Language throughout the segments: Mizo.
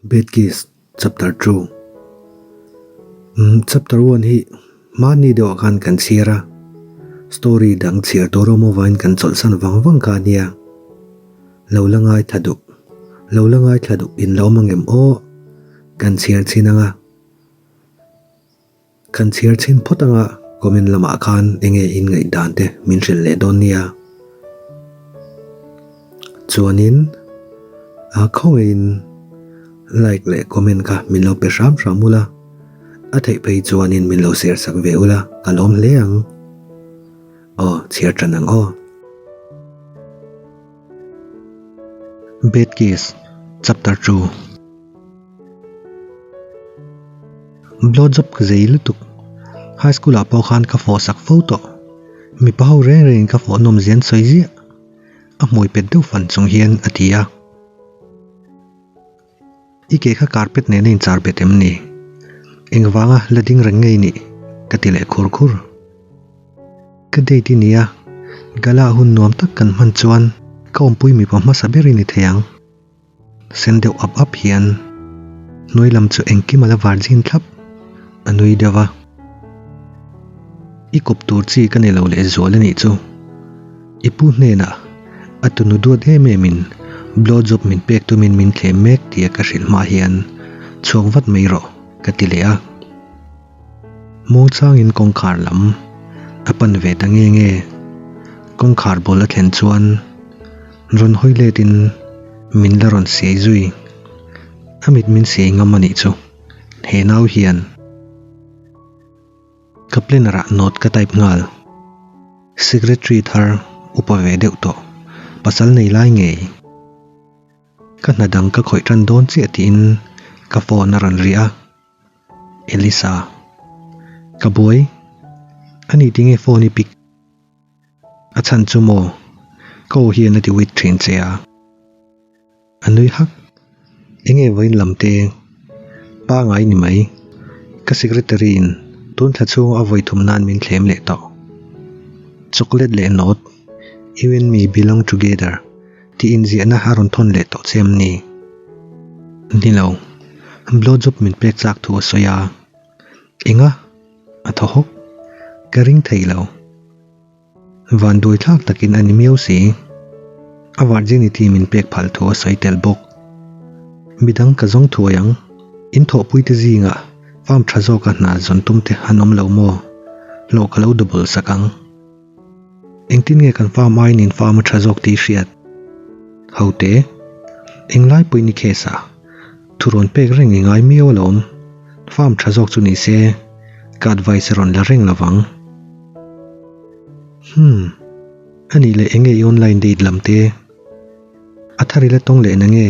Bad Case Chapter 2 Umm Chapter 1 hi hmanni deuhah khan kan chhiar a, story dang chhiar tur awm avangin kan chawlhsan vang vang kha a nia. Lo la ngaithla duh, lo la ngaithla duh in lo awm ang em aw? Kan chhiar chhin ang a. Kan chhiar chhin phawt anga comment lamah khan enge in ngaihdan te min hrilh leh dawn nia. Chuanin a khawngaihin like leh comment kha min lo pe hram hram ula, a theih phei chuanin min lo share sak ve ula ka lawm hle ang. Aw chhiar tan ang aw. Bad Case Chapter 2. Blow job ka zei lutuk. High school ah pawh khan ka fawh sak fo tawh. Mipa ho reng reng in ka fawh nawm zian sawi ziah. A hmui pet deuh fan chung hian a ti a. I ke kha carpet nen a inchar bet em ni? Engvanga la ding reng ngei nih? Ka ti leh khur khur. Ka date i nia, gala hun nuam tak kan hman chuan ka awmpui mipa hmasa ber i ni thei ang. Sen deuh ap ap hian hnuai lam chu engkim a la virgin thlap a nui deuh a. I kawp tur chi ka ni lo leh zual a nih chu. I pu hnenah a tunu duat em em in blow job min pek tumin min thlem mek tia ka hrilh hma hian chhuak vat mai rawh ka ti leh a. Muangchangin kawngkhar lam a pan ve ta nge nge. Kawngkhar bul a thlen chuan rawn hawi letin min la rawn siai zui. A mit min siai ngam a nih chu he nau hian. Ka planner ah note ka type nghal. Secretary thar upa ve deuh tawh pasal nei lai ngei. Ka hna dang ka khawih tan dawn chiah tiin ka phone a rawn ri a. Elisa, Ka buai, a ni tinge phone i pick? A chhan chu maw? Ka aw hian a ti wit thin che a. A nui hak. Enge vawiin lam te? Pangai ni mai. Ka secretary in tun thla chhung a vawi thum nan min thlem leh tawh. Chocolate leh note, You and me belong together. Tih inziahna a rawn thawn leh tawh che em ni? Ni lo. Blow job min pek chak thu a sawi a. Enga? A thaw hawk. Ka ring thei lo. Van duai thlak takin a ni miau si. A virginity min pek phal thu a sawi tel bawk. Midang ka zawng thuai ang. In thawhpuite zingah farm tha zawka hna zawn tum te an awm lo maw? Hlawh ka lo double sak ang. Engtin nge kan farm aiin in farm a tha zawk tih hriat? Hote, englai pawhin i case ah thurawn pek reng i ngai miau alawm. Farm tha zawk chu ni se ka advice a rawn la reng lovang. Hmm, anih leh enge i online date lam te? A thar i la tawng leh na nge?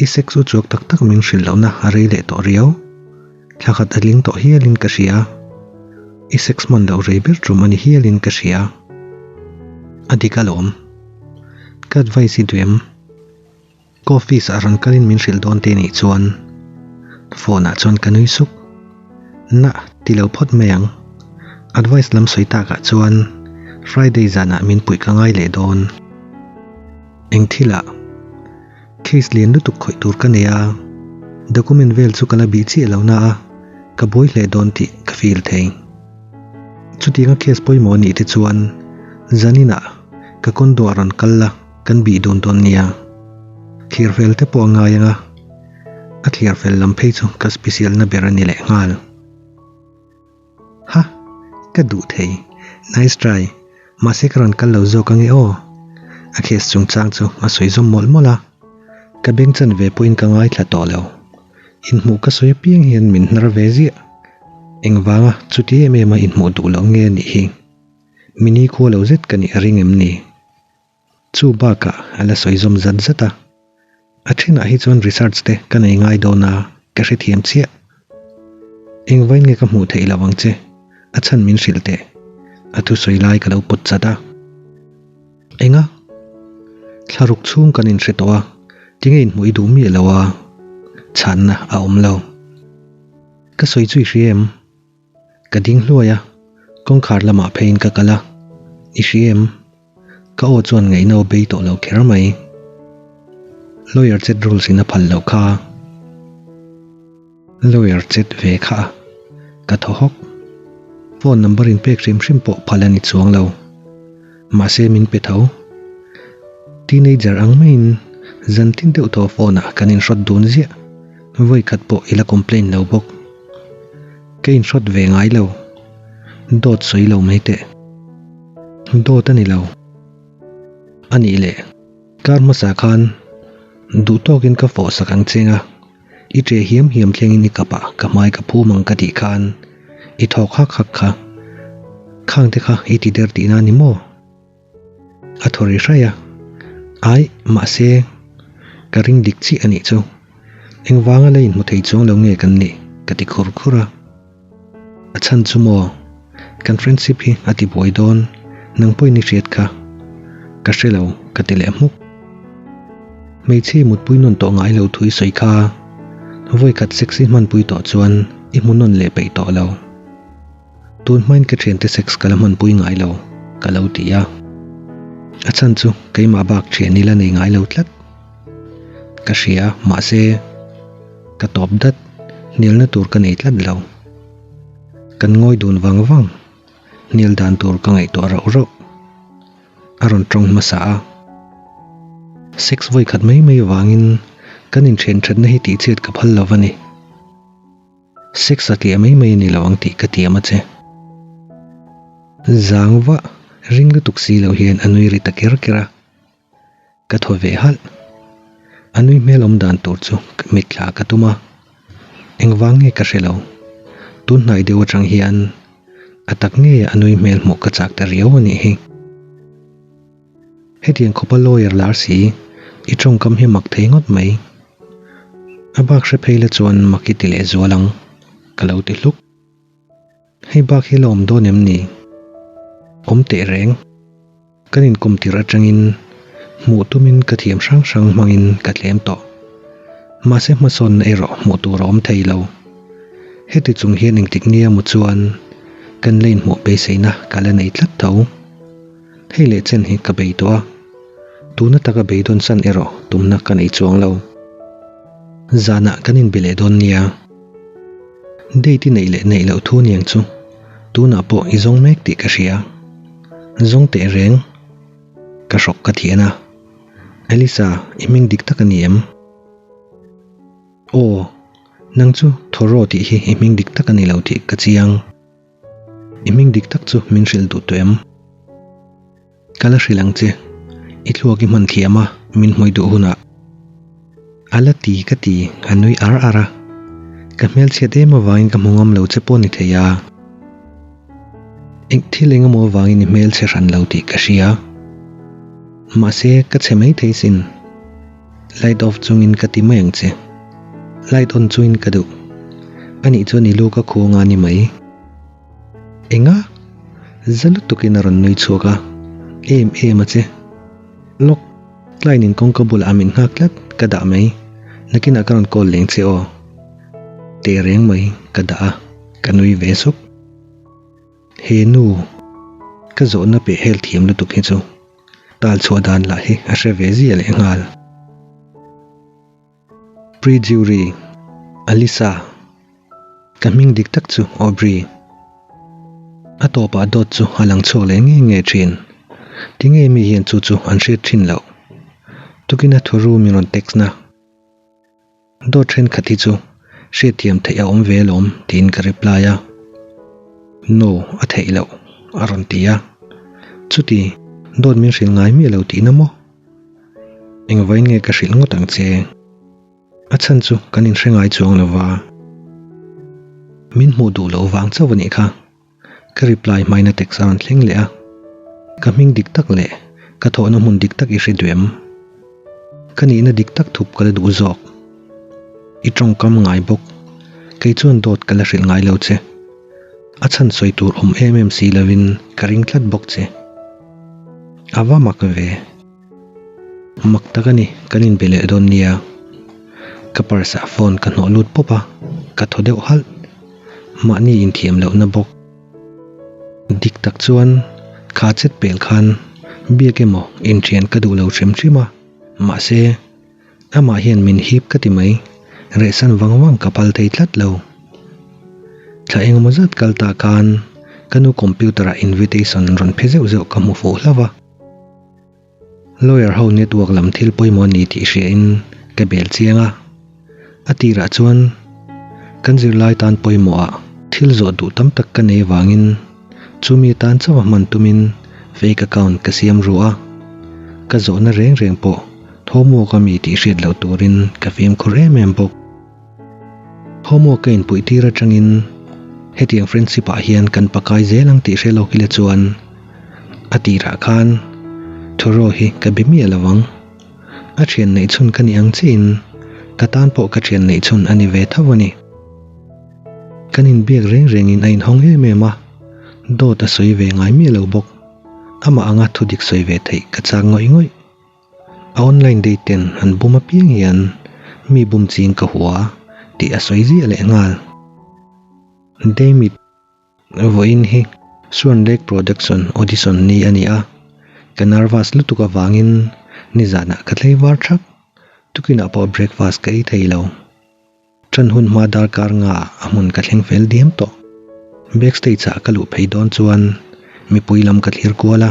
I sex u chuak tak tak min hrilh lohna a rei leh tawh riau. Thla khat a tling tawh hialin ka hria. I sex hman loh rei ber tum a ni hialin ka hria. A dik alawm. Ka advice i duh em? Ka office ah rawn kalin min hrilh dawn te nih chuan phone ah chuan ka nui suk. Nah, ti lo phawt mai ang. Advice lam sawi takah chuan Friday zanah min puih ka ngai leh dawn. Eng thilah? Case lian lutuk khawih tur ka nei a, document vel chu ka la bih chiah lo na a, ka buai hle dawn tih ka feel thei. Chutianga case pawimawh a nih te chuan zaninah ka condo ah rawn kal la kan bih dun dawn nia. Thlir fel te pawh a ngai ang a, a thlir fel lam phei chu ka special na ber a ni leh nghal. Ha! Ka duh thei. Nice try. Mahse ka rawn kal lo zawk ange aw. A case chungchang chu a sawi zawm mawlh mawlh a. Ka beng chan ve pawhin ka ngaithla tawh lo. Inhmuh ka sawi apiang hian min hnar ve ziah. Engvanga chuti em em a inhmuh duh loh nge anih hi? Mini khua lo zet ka nih a ring em ni? Chu bakah a la sawi zawm zat zat a, a thenah hi chuan research te ka nei ngai dawn a, ka hrethiam chiah. Engvain nge ka hmuh theih lo ang che, a chhan min hrilh teh, a thusawi lai ka lo pawt chat a. Enga? Thlaruk chhung kan inhre tawh a, tinge inhmuh i duh miah lo a? Chhanna a awm lo. Ka sawi chu i hria em? Ka ding hluai a, kawngkhar lamah pheiin ka kal a, I hria em? Ka aw chuan ngaihna aw bei tawh lo kher mai. Lawyer chet rules in a phal loh kha. Lawyer chet ve kha a, ka thaw hawk. Phone number in pek hrim hrim pawh phal a ni chuang lo. Mahse min pe tho. Teenager ang maiin zan tin deuh thaw phone ah kan inhrawt dun ziah. Vawi khat pawh i la complain lo bawk. Ka inhrawt ve ngai lo. Dawt sawi lo mai teh. Dawt a ni lo. A nih leh, kar hmasa khan duh tawkin ka fawh sak ang cheng a, i ṭe hiam hiam thlengin i kapah ka hmai ka phum ang ka tih khan i thawk hak hak kha. Khang te kha i ti der tihna a ni maw? A thaw ri hraih a, Aih, mahse, ka ring dik chiah a nih chu. Engvanga la inhmu thei chuang lo nge kan nih? ka ti khur khur a. A chhan chu maw? Kan friendship hi a ti buai dawn, nang pawhin i hriat kha. Ka hre lo, ka ti leh hmuk. Hmeichhia mutpui nawn tawh ngai lo thu i sawi kha. Vawikhat sexy hmanpui tawh chuan i hmu nawn leh peih tawh lo. Tun hmain ka thiante sex ka la hmanpui ngai lo, ka lo ti a. A chhan chu keimah bak thian i la nei ngai lo tlat. Ka hria, mahse, ka tawp dat, hnialna tur ka nei tlat lo. Kan ngawi dun vang vang, hnial dan tur ka ngaihtuah rauh rauh. A rawn tawng hmasa a. Sex vawi khat mai mai vangin kan inthian thatna hi tihchhiat ka phal lo va ni. Sex a tliah mai mai a ni lo ang tih ka tiam a che. Zang vah ring lutuk si lo hian a nui ri ta ker ker a. Ka thaw ve halh. A nui hmel awm dan tur chu mitthla ka tum a. Engvang nge ka hre lo. Tun hnai deuh atang hian a tak ngeia a nui hmel hmuh ka chak ta riau a nih hi. Hetiang khawpa lawyer lar si, i tawngkam hi mak thei ngawt mai. A bak hre phei la chuan mak i ti leh zual ang, ka lo ti hluk. Hei bak hi la awm dawn em ni? Awm teh reng. Kan inkawm tirh atangin hmuh tumin ka thiam hrang hrang hmangin ka tlem tawh. Mahse hmasawnna erawh hmuh tur a awm thei lo. Heti chung hian engtik nia maw chuan kan la inhmuh beiseina ka la nei tlat tho. Hei leh chen hi ka bei tawh a, tuna taka beidawn san erawh tumna ka nei chuang lo. Zanah kan inbe leh dawn nia. Date i neih leh neih loh thu niang chu tunah pawh i zawng mek tih ka hria. Zawng teh reng. Ka hrawk ka thian a. Elisa, i hming dik tak a ni em? Aw, nang chu Thoreau tih hi i hming dik tak a ni lo tih ka chiang. I hming dik tak chu min hrilh duh tawh em? Ka la hrilh ang che, i thluak i hman thiam a, min hmui duh hunah. A la ti ka ti, a nui ar ar a. Ka hmelchhiat em avangin ka hmu ngam lo che pawh ni thei a. Eng thil eng emaw avangin i hmelchhe hran lo tih ka hria. Mahse, ka chhe mai thei sin. Light off chungin ka ti mai ang che. Light on chungin ka duh. Anih chuan i lu ka khuang a ni mai. Enga? Za lutukin a rawn nui chhuak a. Em em a che. Lawk, client in kawngka bulah a min nghak tlat, ka dah mai. Nakinah ka rawn call leng che aw. Teh reng mai, ka dah a, ka nui ve sup. He nu, ka zawhna peh hel thiam lutuk hi chu. Tal chhuah dan lah hi a hre ve zia leh nghal. Pre-jury, Alyssa, Ka hming dik tak chu Aubrey. A tawpah dawt chu a lang chhuak leh ngei ngei thin. Tinge mi hian chu chu an hriat thin loh? Tukina thu ru min rawn text na. Dawt thenkhat hi chu hriatthiam theih a awm ve alawm tiin ka reply a. No, a theih loh, a rawn ti a. Chuti, dawt min hrilh ngai miah lo tihna maw? Engvain nge ka hrilh ngawt ang che? A chhan chu kan inhre ngai chuang lo va. Min hmuh duh loh vang chauh a nih kha. Ka reply hmain a text a rawn thleng leh a. Ka hming dik tak leh ka thawhna hmun dik tak i hre duh em? Ka nihna dik tak thup ka la duh zawk. I tawngkam ngai bawk. Kei chuan dawt ka la hrilh ngai lo che. A chhan sawi tur awm em em si lovin ka ring tlat bawk che. A va mak ve. Mak tak a ni, kan inbe leh dawn nia. Ka purse ah phone ka hnawh lut pawp a, ka thaw deuh halh. Mahni inthiam lohna bawk. Dik tak chuan kha chet pel khan biak emaw inthian ka duh lo hrim hrim a, mahse amah hian min hip ka ti mai. Rehsan vang vang ka phal thei tlat lo. Thla engemaw zat kal ta khan ka nu computer ah invitation rawn phe zeuh zeuh ka hmu fuh hlauh a. Lawyer ho network lam thil pawimawh a ni tih hria in ka bel chiang a. A tirah chuan kan zirlai tan pawimawh ah thil zawh duh tam tak ka nei vangin chumi tan chauh a hman tumin fake account ka siam ru a. Ka zawhna reng reng pawh homework a mi tih hriat loh turin ka fimkhur em em bawk. Homework ka inpuih tir atangin hetiang friendship ah hian kan pakai zel ang tih hre lawk ila chuan a tirah khan Thoreau hi ka be miah lo ang. A thian neih chhun ka nih ang chiahin ka tan pawh ka thian neih chhun a ni ve tho a ni. Kan inbiak reng rengin a inhawng em em a, dawt a sawi ve ngai miah lo bawk. Amah anga thudik sawi ve theih ka chak ngawih ngawih. A online date ten an bum apiang hian mi bum ching ka hua tih a sawi ziah leh nghal. Dammit, vawiin hi Swan Lake Production audition ni a ni a, ka nervous lutuk avangin nizanah ka tlei var thak, tukinah pawh breakfast ka ei thei lo. Ṭan hun hma darkar nga a hmun ka thleng fel diam tawh. Backstage ah ka luh phei dawn chuan mipui lam ka thlir kual a.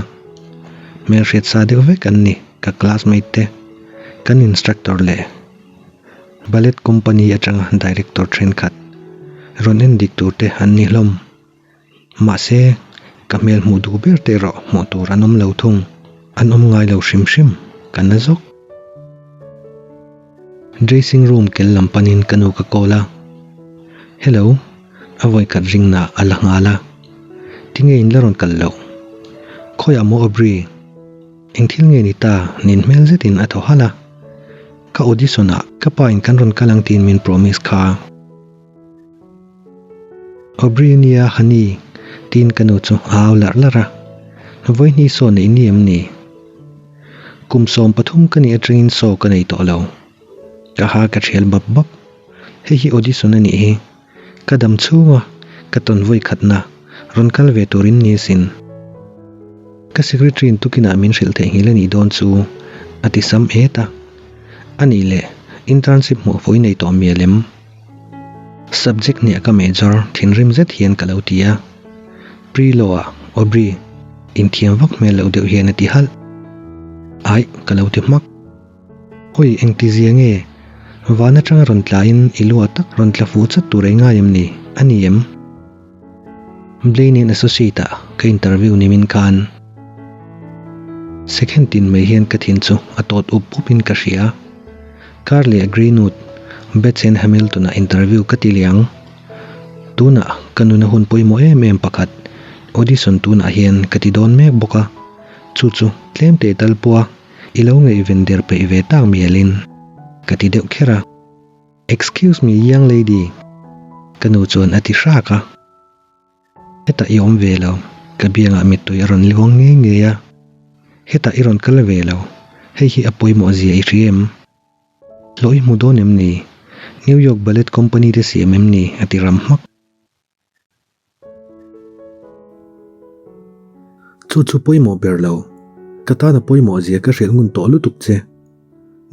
Hmelhriat sa deuh vek an ni ka classmate te, kan instructor leh ballet company atanga director thenkhat rawn en dik tur te an ni hlawm. Mahse, ka hmel hmuh duh ber te erawh hmuh tur an awm lo thung. An awm ngai lo hrim hrim, ka na zawk. Dressing room kel lam panin ka nu ka call a. Hello, a vawikhat ringna a la nghal a. Tinge in la rawn kal loh? Khawiah maw Aubrey? Eng thil nge ni ta? Nin hmel zetin a thaw halh a. Ka audition ah ka pa in kan rawn kal ang tiin min promise kha. Aubrey nia honey tiin ka nu chu a au larh larh a, vawihnih saw neih ni em ni? Kum 13 ka nih atangin saw ka nei tawh lo. Ka ha ka thial bap bap. Hei hi audition a nih hi. Ka dam chhung a, ka tawn vawi khatna rawn kal ve turin ni sin. Ka secretary in tukinah min hrilh theihnghilh a nih dawn chu a ti sam et a. A nih leh internship hmuh vawi nei tawh mial em? Subject hniah ka major thinrim zet hian ka lo ti a. Pre-law ah Aubrey inthiam vak hmel loh deuh hian a ti halh. Aih, ka lo ti hmak. Hawi engti zia nge? Van atanga rawn tlain i lua tak rawn tla fuh chat tur ei ngai em ni? A ni em? Blaine and Associate ah ka interview nimin khan second tin mai hian ka thin chu a tawt up up in ka hria. Car leh Greenwood, Betts and Hamilton ah interview ka ti leh ang. Tunah ka nuna hun pawimawh em em pakhat audition tunah hian ka ti dawn mek bawk a, chu chu tlem teh tal pawha i lo ngaihven der peih ve tak mialin ka ti deuh kher a. Excuse me young lady, ka nu chuan a ti hrak a. Hetah i awm ve lo, ka biangah mittui a rawn luang ngei ngei a. Hetah i rawn kal ve lo, hei hi a pawimawh zia i hria em? Hlawh i hmu dawn em ni? New York Ballet Company te siam em ni? a ti ram hmak. Chu chu pawimawh ber lo. Ka tan a pawimawh zia ka hrilh ngun tawh lutuk che.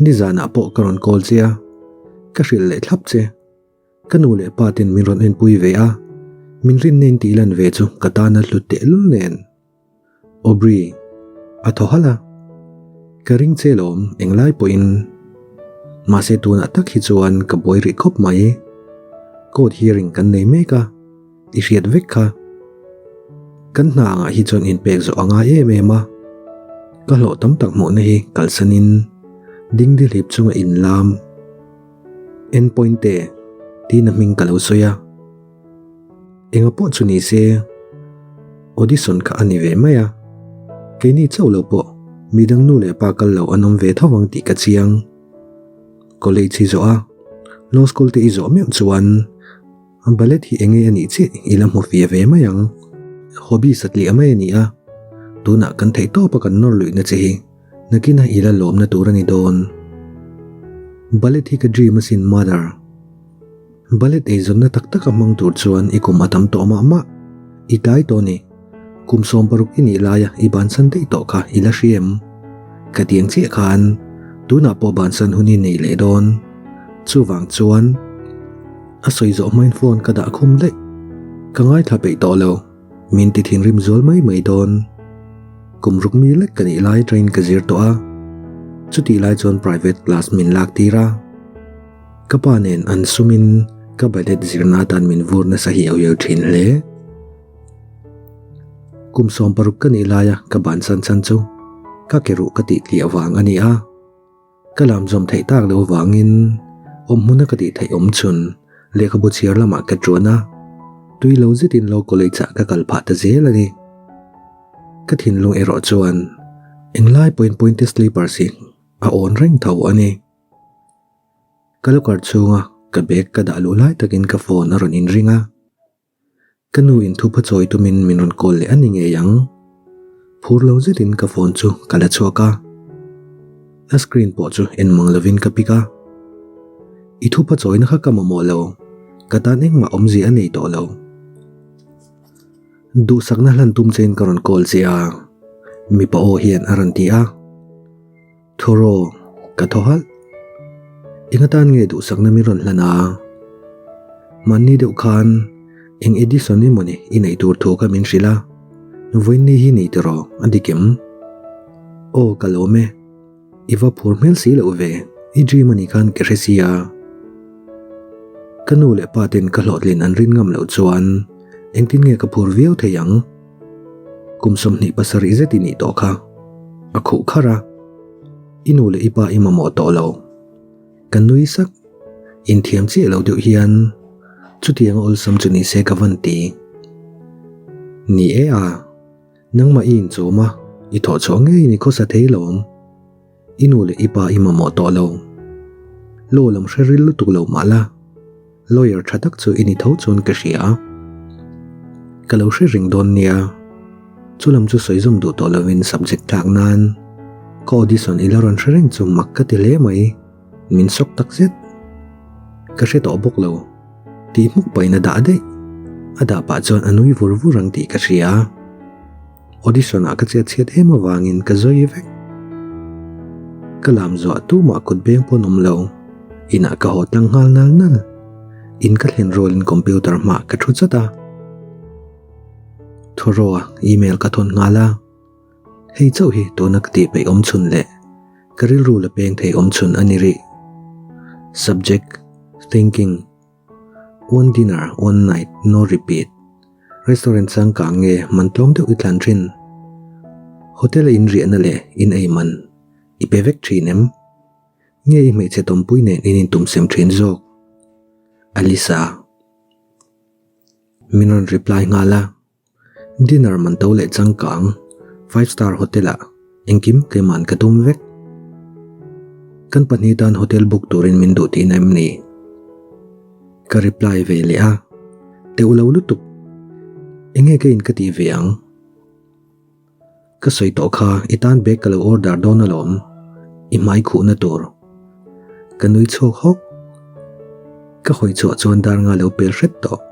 Nizanah pawh ka rawn call che a, ka hrilh leh thlap che. Ka nu leh pa ten min rawn enpui ve a, min rinna in tih lan ve chu ka tan a hlut tehlul nen. Aubrey, a thaw halh a. Ka ring che lawm, englai pawhin. Mahse tunah tak hi chuan ka buai rih khawp mai. Court hearing kan nei mek a, i hriat vek kha. Kan hna angah hi chuan inpek zawh a ngai em em a. Ka hlawh tam tak hmuhna hi kalsanin dingdi hlip chunga inlam. Endpoint te, tiin a hming ka lo sawi a. Enga pawh chu ni se, audition kha a ni ve mai a, keini chauh lo pawh midang nu leh pa kal lo an awm ve tho ang tih ka chiang. College hi zawh a, law school te i zawh meuh chuan ballet hi enge a nih chiah i la hmu fia ve mai ang. Hobby satliah mai a ni a, tunah kan theih tawpa kan nawr luihna che hi nakina i la lawmna tur a ni dawn. Ballet hi ka dream asin mother. Ballet eizawnna tak tak a hmang tur chuan i kum a tam tawh mah mah. I tlai tawh ni. Kum 60 i nih laia i bansan daih tawh kha i la hria em? Ka tiang chiah khan tunah pawh bansan hun i nei leh dawn. Chuvang chuan a sawi zawh hmain phone ka dah khum daih. Ka ngaithla peih tawh lo. Min ti thinrim zual mai mai dawn. Kum ruk mi lek ka nih lai train ka zir tawh a. Chutih lai chuan private class min lak tir a. Ka pa nen an sumin ka ballet zirna atan min vur nasa hiau hiau thin hle. Kum 16 ka nih laia ka bansan chan chu ka ke ruh ka tih tliah vang a ni a. Ka lam zawm theih tak loh avangin awm hmuna ka tih theih awm chhun lehkhabu chhiar lamah ka ṭuan a, tui lo zetin Law College ah ka kal phah ta zel a ni. Ka thinlung erawh chuan englai pawhin pointe slippers hi a awn reng tho a ni. Ka locker chhunga ka bag ka dah luh lai takin ka phone a rawn inring a. Ka nu in thupa chawi tumin min rawn call leh a ni ngei ang. Phur lo zetin ka phone chu ka la chhuak a. A screen pawh chu en mang lovin ka pick a. I thupa chawina kha ka mamawh lo, ka tan engmah awmzia a nei tawh lo. Duhsakna hlan tum chein ka rawn call che a, mipa aw hian a rawn ti a. Thaw ka thaw halh. Eng atan nge duhsakna min rawn hlan a? Mahni deuh khan eng Edison emaw ni i neih tur thu kha min hrilh a, vawiinni hi nei tiraw a dik em? Aw ka lawm e, i va phur hmel si loh ve, i dream a nih khan ka hre si a. Ka nu leh pa ten ka hlawhtlin an rin ngam loh chuan engtin nge ka phur viau thei ang? Kum 27 zet i nih tawh kha. A khuh kharh a. I nu leh i pa i mamawh tawh lo. Ka nui sak. Inthiam chiah lo deuh hian chutiang a awlsam chu ni se ka van ti. Ni e a. Nangmah i inchawm a, i thawhchhuah ngeiin i khawsa thei lawm. I nu leh i pa i mamawh tawh lo. Law lam hre ril lutuk lo mah la, lawyer tha tak chu i ni tho chuan ka hria. Ka lo hre reng dawn nia. Chu lam chu sawi zawm duh tawh lovin subject tlak nan ka audition i la rawn hre reng chu mak ka ti hle mai. Min sawk tak zet. Ka hre tawh bawk lo. Tih hmuk pahin a dah daih. A dah pah chuan a nui vur vur ang tih ka hria. Audition ah ka chet chhiat em avangin ka zawi vek. Ka lam zuah tumah kut beng pawn awm lo. Inah ka haw tlang nghal nal nal. In ka thlen rualin computer hmaah ka thu chat a. Thawraw email ka thawn nghal a. Hei chauh hi tuna ka tih peih awm chhun leh ka rilru la peng thei awm chhun a ni rih. Subject, Thinking. One dinner, one night, no repeat. Restaurant changkang nge man tlawm deuh i tlan thin? Hotel a in riahna leh in ei man i pe vek thin em? Nge i hmeichhe tawmpui nen in intum sem thin zawk? Alisa. Min rawn reply nghal a. Dinner man to leh changkang five star hotel ah engkim keiman ka tum vek. Kan pahnih tan hotel book turin min duh tihna em ni? Ka reply ve leh a, teuh lo lutuk. Enge ka in ka tih ve ang? Ka sawi tawh kha i tan bag ka lo order dawn alawm, i hmai khuhna tur. Ka nui chhuak hawk. Ka hawi chhuah chuan dar nga lo pel hret tawh.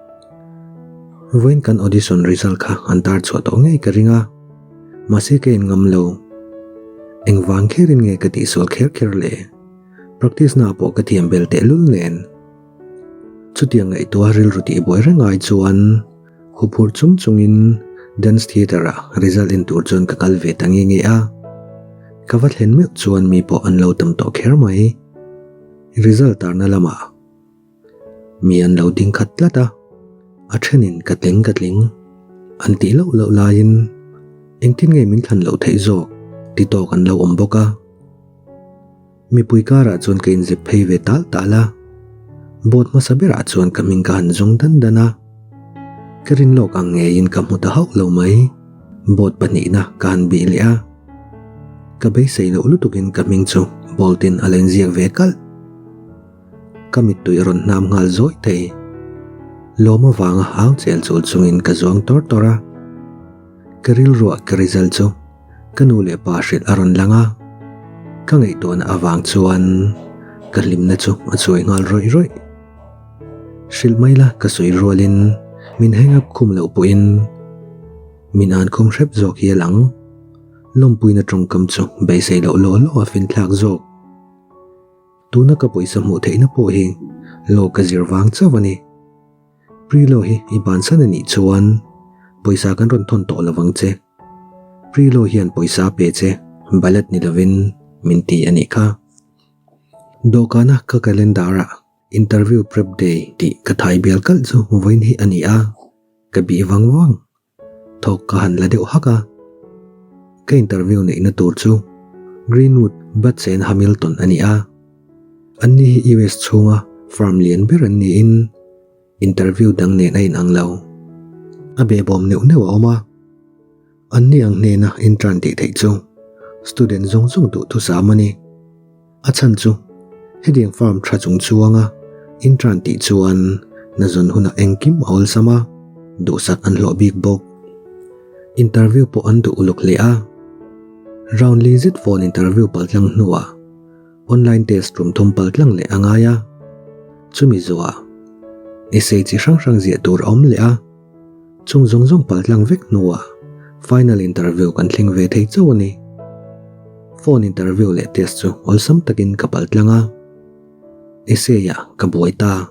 Vawiin kan audition result kha an tar chhuah tawh ngei ka ring a, mahse ka en ngam lo. Engvang kherin nge ka tihsual kher kher le? Practice na pawh ka thiam bel tehlul nen. Chutiang ngaihtuah rilru tihbuai reng ai chuan Huphurh chung chungin Dance Theatre-ah result en tur chuan ka kal ve ta nge nge a. Ka va thlen meuh chuan mi pawh an lo tam tawh kher mai. Result tarna lamah mi an lo ding khat tlat a, a thenin ka tling ka tling an tih loh loh laiin engtin nge min thlan loh theih zawk ti tawk an lo awm bawk a. Mipui karah chuan ka inzep phei ve tal tal a, boat hmasa berah chuan ka hming ka han zawng dan dan a. Ka rin lawk ang ngeiin ka hmu ta hauh lo mai, boat pahnihna ka han bih leh a. Ka beisei loh lutukin ka hming chu bolt in a lo inziak ve kalh. Ka mittui a rawn hnam nghal zawih thei. Lawm avanga au chel chul chungin ka zuang tawr tawr a. Ka rilruah ka result chu Ka nu leh pa hrilh a rawn lang a, ka ngaihtuahna avang chuan ka hlimna chu a chuai nghal rawih rawih. Hrilh mai la ka sawi rualin min hang up khum loh pawhin min an khum hrep zawk hi a lang. Lawmpuina tawngkam chu beisei loh law law a finthlak zawk. Tuna ka pawisa hmuh theihna pawh hi law ka zir vang chauh a ni. Pre-law hi i bansan a nih chuan pawisa kan rawn thawn tawh lovang che. Pre-law hian pawisa a pe che balat ni lovin min ti a nih kha. Dawhkana ka calendar-ah interview prep day tih ka thai bial kalh chu vawiin hi a ni a, ka bih vang vang. Thawk ka han la deuh hak a, ka interview neihna tur chu Greenwood Butts and Hamilton a ni a. Anni hi US chhunga firm lian ber an niin interview dang nen a inang lo. A behbawm neuh neuh a awm a, anni ang hnena intern tih theih chu student zawng zawng duhthusam a ni. A chhan chu hetiang farm tha chung chuanga intern tih chuan na zawn hunah engkim a awlsam a, duhsak an hlawh bik bawk. Interview pawh an duh uluk hle a, round li zet phone interview paltlang hnuah online test tum thum paltlang leh a ngai a, chumi zuah essay chi hrang hrang ziah tur a awm leh a, chung zawng zawng paltlang vek hnuah final interview kan thleng ve thei chauh a ni. Phone interview leh test chu awlsam takin ka paltlang a, essay ah ka buai ta.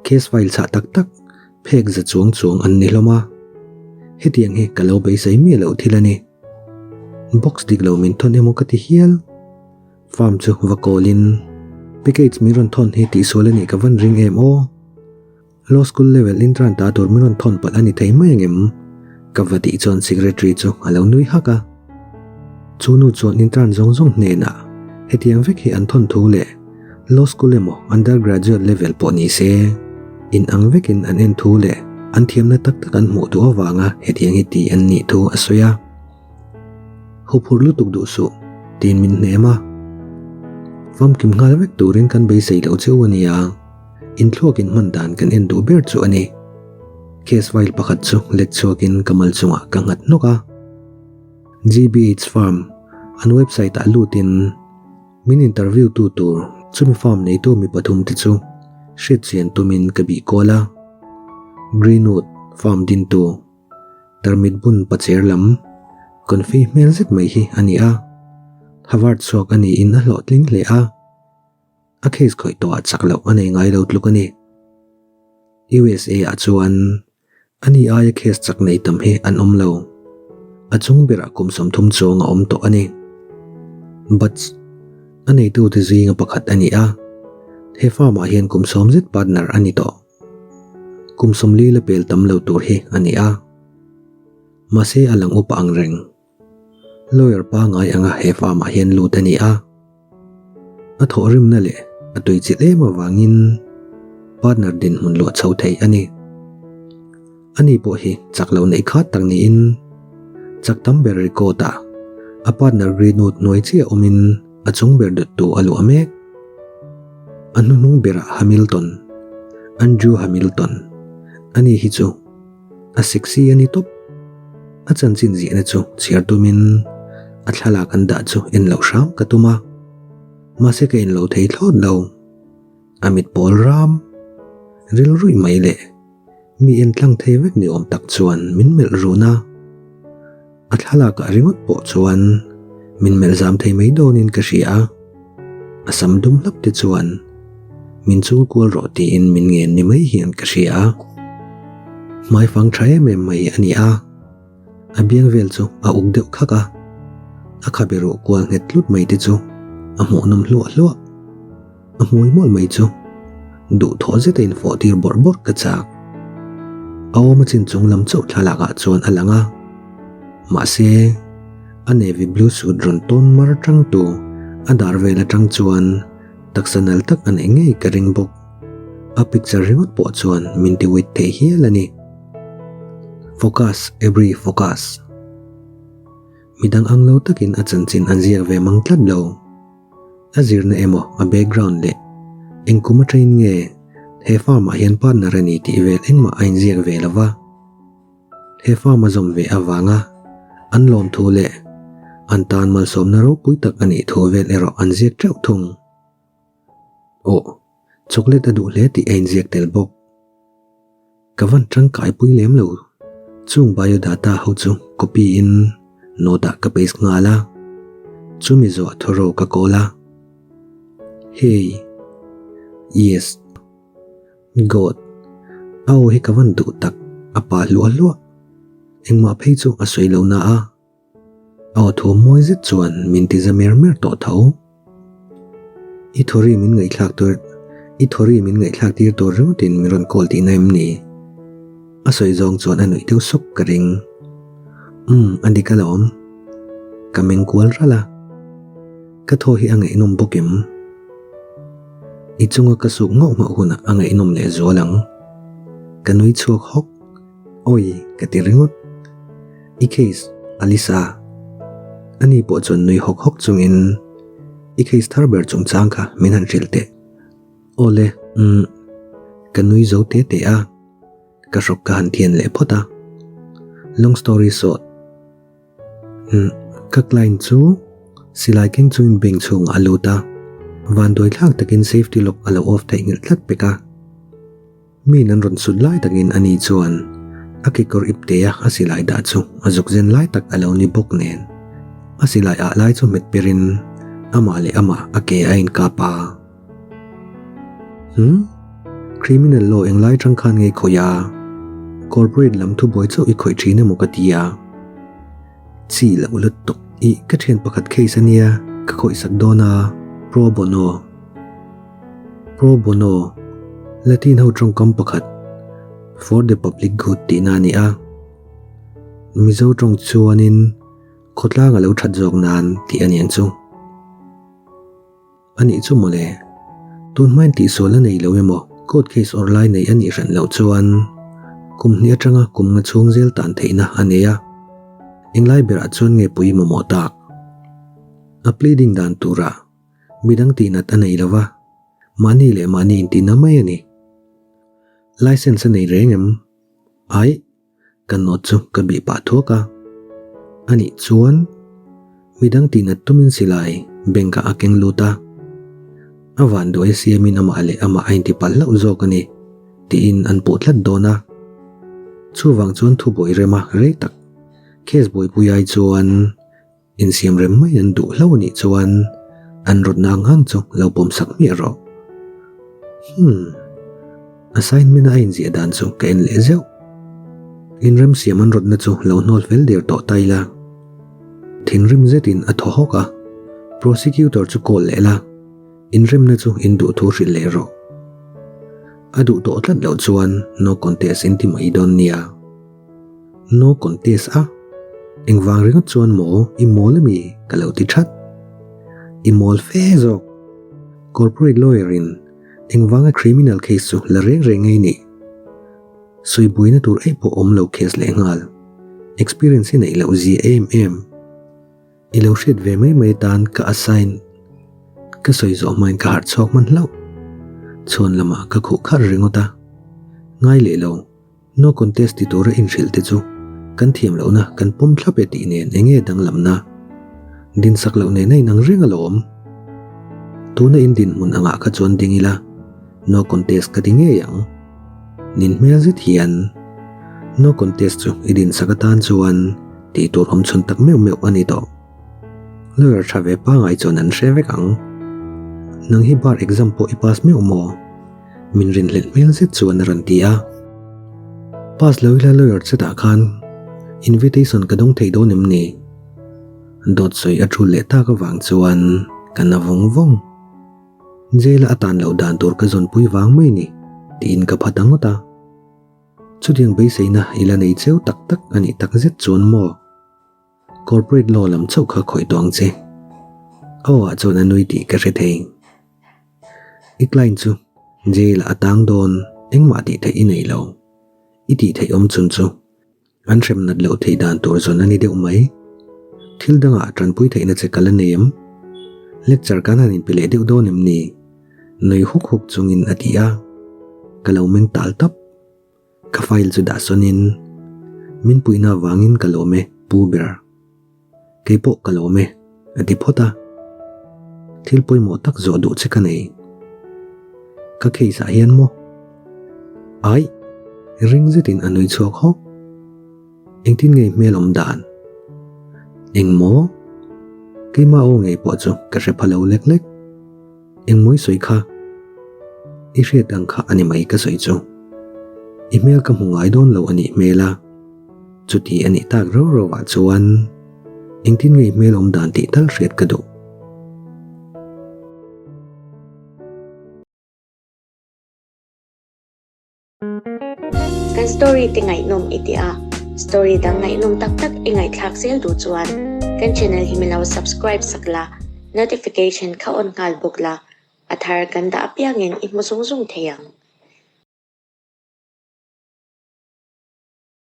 Case file chhah tak tak phek za chuang chuang an ni hlawm a, hetiang hi ka lo beisei miah loh thil a ni. Box dik lo min thawn emaw ka ti hial. Farm chu va call in package min rawn thawn hi tihsual a nih ka van ring em aw. Law school level intern ta tur min rawn thawn palh a ni thei mai angem? Ka va tih chuan secretary chu a lo nui hak a. Chu nu chuan intern zawng zawng hnenah hetiang vek hi an thawn thu leh law school emaw undergraduate level pawh ni se in ang vekin an en thu leh an thiamna tak tak an hmuh duh avanga hetiang hi ti an nih thu a sawi a. Huphurh lutuk duh suh, tiin min hnem a. Famkim nghal vek turin kan beisei loh cheu a nia, inthluakin hman dan kan en duh ber chu a ni. Case file pakhat chu let chhuakin ka mal chungah ka nghat hnawk a. GBH Farm an website ah lutin min interview tu tur chumi farm neitu mi pathum te chu hriatchian tumin ka bih kual a. Greenwood Farm dintu. Tarmit bun pacher lam confi hmel zet mai hi a ni a, Havard chhuak a niin a hlawhtling hle a, a case khawih tawhah chak loh a nei ngai lo tluk a ni. USA ah chuan a ni aia case chak nei tam hi an awm lo, a chung berah kum 30 chuang a awm tawh a ni. But a neitute zinga pakhat a ni a, he farm ah hian kum 10 zet partner a ni tawh. Kum 40 la pel tam lo tur hi a ni a, mahse a lang upa ang reng. Lawyer pangai anga he farm ah hian lut a ni a, a thawhrimna leh a tuichilh em avangin partner dinhmun luah chho thei a ni. Ani pawh hi chak lo neih khat tak niin chak tam ber record ah a partner Greenwood hnuai chiah awmin a chung ber dawttu a luah mek. A hnuhnung berah Hamilton, Andrew Hamilton, ani hi chu a sexy a ni tawp. A chanchin ziahna chu chhiar tumin a thlalak an dah chu en loh hram ka tum a, mahse ka en lo thei thlawt lo. A mit pawl ram rilruih mai leh mi en tlang thei vek ni awm tak chuan min melh run a, a thlalakah ringawt pawh chuan min melh zam thei mai dawnin ka hria a, a sam dum hlap te chuan min chul kual rawh tiin min ngen ni mai hian ka hria a, hmaifang tha em em mai a ni a, a biang vel chu a uk deuh khak a, a khabe ruh kual nghet tlut mai te chu a hmuhnawm hluah hluah. A hmui mawlh mai chu duhthawh zeta infawh tir bawrh bawrh ka chak. A awm a chin chung lam chauh thlalak ah chuan a lang a. Mahse, a navy blue suit rawn tawn mar tang tu a dar vel atang chuan taksa nal tak a neih ngei ka ring bawk. A picture ringawt pawh chuan min ti wit thei hial a ni. Focus, every focus. Midang ang lo takin a chanchin an ziak ve mang tlat lo. A zirna emaw a background leh eng kum atangin nge he farm ah hian partner a ni tih vel engmah a inziak ve lo va. He farm a zawm ve avanga an lawm thu leh an tan malsawmna ropui tak a nih thu vel erawh an ziak teuh thung. Aw, chocolate a duh hle tih a inziak tel bawk. Ka van tangkai pui lem lo. Chung biodata ho chu copy in note ah ka paste nghal a. Chumi zawh thawro ka call a. Hey. Yes. God. A aw hi ka van duh tak, a pa hluah hluah. Engmah phei chu a sawi lo na a. A aw thu mawi zet chuan min ti za mer mer tawh tho. I thawri min ngaihthlak tur I thawri min ngaihthlak tir tur ringawtin min rawn call tihna em ni? A sawi zawng chuan a nuih deuh sawk ka ring. Umm, a dik alawm. Ka meng kual ralh a. Ka thaw hi a ngaihnawm bawk em? I chunga ka suk ngauh ngauh hunah a ngaihnawm leh zual ang. Ka nui chhuak hawk. Awi, ka ti ringawt. I case, Alisa. Ani pawh chuan nui hawk hawk chungin i case thar ber chungchang kha min han hrilh teh. Awle, umm, ka nui zo te te a, ka hrawk ka han thian leh phawt a. Long story short, umm, ka client chu silai keng chungin bank chhungah a lut a, vanduai thlak takin safety lock a lo off theihnghilh tlat pek a. Miin an rawn sut lai takin ani chuan a kekawr iptea a silai dah chu a zuk zen lai tak a lo ni bawk nen a silai ah lai chu hmet perin amah leh amah a ke a inkap a. Hm? Criminal law englai tang khan ngei khawih a? Corporate lam thubuai chauh i khawih thin emaw ka ti a. Chi loh lutuk i ka thian pakhat case ania ka khawih sak dawn a, pro bono. Pro bono, Latin ho tawngkam pakhat, for the public good tihna a ni a. Mizo tawng chuanin khawtlang a lo that zawk nan tih a niang chu. A nih chu mawle, tun hmain tihsual a nei lo emaw court case awrh lai nei a nih hran loh chuan kum hnih atanga kum nga chhung zel tan theihna a nei a. Englai berah chuan nge pui mamawh tak? A pleading dan turah Midang tihnat a nei lova, mahni leh mahni intina mai a ni. License a nei reng em? Aih, ka note chu ka bih pah thuak a. Anih chuan midang tihnat tumin silai bank ah a keng lut a. A vanduai a siamin amah leh amah a inti palh hlauh zawk a ni tiin an puh tlat dawn a. Chuvang chuan thubuai rema rei tak case buaipui ai chuan Insiam rem mai an duh hlauh anih chuan an rawtna ang ang chu lo pawm sak hmiah rawh. Hmm. Assignment a inziah dan chu ka en leh zeuh. Inremsiam an rawtna chu lo hnawl fel der tawh ta ila. Thinrim zetin a thaw hawk a, Prosecutor chu call leh la, inremna chu in duh thu hrilh leh rawh. A duh tawh tlat loh chuan no contest in ti mai dawn nia. No contest a? Engvang ringawt chuan maw i mawl ami ka lo ti that. I mawl fe zawk. Corporate lawyer in engvanga criminal case chu la reng reng ngei nih? Sawi buaina tur eih pawh awm lo case leh nghal. Experience hi neih loh zia em em. I lo hriat ve mai mai atan ka assign ka sawi zawh hmain ka harh chhuak hman hlauh. Chhuan lamah ka khuh kharh ringawt a. Ngai leh lo. No contest ti tura inhrilh te chu kan thiam lohna kan pawm thlap e tih nen enge danglamna? Dinsak loh nen a inang reng alawm. Tuna in dinhmun angah kha chuan ding ila no contest ka ti ngei ang. Nin hmel zet hian no contest chu i dinsak atan chuan tih tur awm chhun tak meuh meuh a ni tawh. Lawyer tha ve pangai chuan an hre vek ang. Nang hi bar exam pawh i pass meuh maw? Min rinhlelh hmel zet chuan a rawn ti a. Pass lo ila lawyer chetah khan invitation ka dawng thei dawn em ni? Dawt sawi a tul leh tak avang chuan ka na vawng vawng. Jail-a a tan loh dan tur ka zawnpui vang mai ni tiin ka pha ta ngawt a. Chutiang beiseina i la nei cheu tak tak a nih tak zet chuan maw? Corporate law lam chauh kha khawih tawh ang che. A aw ah chuan a nui tih ka hre thei. I client chu jail ah a tang dawn engmah tih theih i nei lo. I tih theih awm chhun chu an hrem nat loh theih dan tur zawn a ni deuh mai. Thil dangah tanpui theihna che ka la nei em? Lecture kan han inpe leh deuh dawn em ni? Nui huk huk chungin a ti a. Ka lo meng tal tap. Ka file chu dah sawnin min puihna avangin ka lawm e Pu ber. Kei pawh ka lawm e a ti phawt a. Thil pawimawh tak zawh duh che ka nei. Ka case ah hian maw? Aih! Ring zetin a nui chhuak hawk. Engtin nge hmel awm dan? Eng maw? Keimah aw ngei pawh chu ka hre pha lo lek lek. Engmawi sawi kha i hriat ang kha a ni mai ka sawi chu. I hmel ka hmu ngai dawn lo a nih hmel a, chuti a nih tak rau rau ah chuan engtin nge i hmel awm dan tih tal hriat ka duh. Kan story te ngaihnawm i ti a, story dang ngaihnawm tak tak i ngaihthlak zel duh chuan kan channel hi min lo subscribe sak la, notification kha on nghal bawk la, a thar kan dah apiangin i hmu zung zung thei ang.